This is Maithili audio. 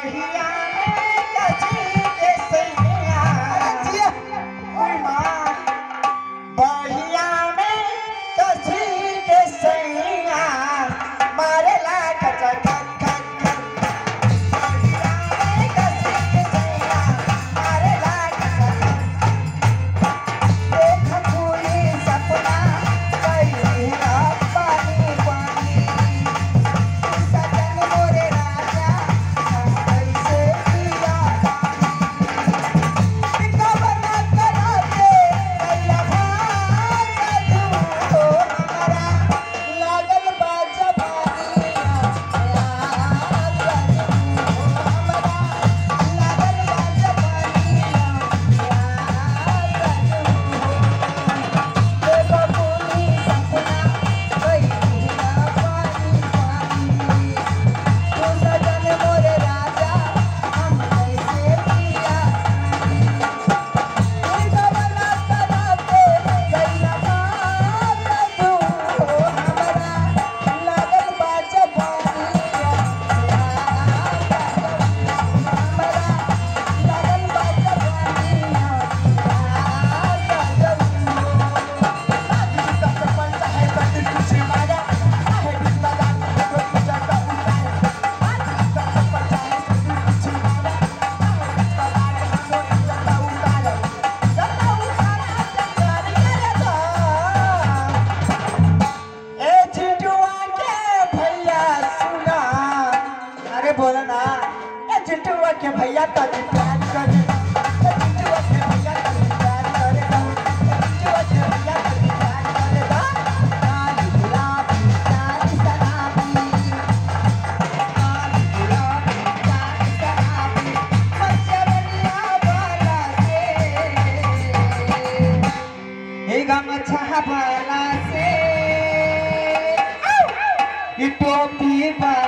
बहिया में कसी के सैया, ओए मां बहिया में कसी के सैया मारेला खचा खच खच खच। बहिया में कसी के सैया मारेला खचा खच। देख फूली सपना कइला पानी पानी, तू सजन मोरे राजा हम कैसे पिया पानी। कवना कराते कैला भाग हो हमरा लागल बा जवानिया हो हमरा लागल बा जवानिया देख फूली सपना कइला पानी पानी, तू सजन मोरे राजा हम कैसे पिया पानी। कवना कराते कैला भाग हो हमरा लागल बा जवानिया हमरा लागल बा जवानिया। ए चिंटुआ के भैया सुना, अरे बोला ना, ए चिंटुआ के भैया तनी प्यार करे, ए चिंटुआ के भैया तनी प्यार करे, ए चिंटुआ के भैया तनी प्यार करे। काली गुलाबी काली शराबी, काली गुलाबी काली शराबी मचरनिया वाला से, हे गमछा वाला से, ई टोपी वाला।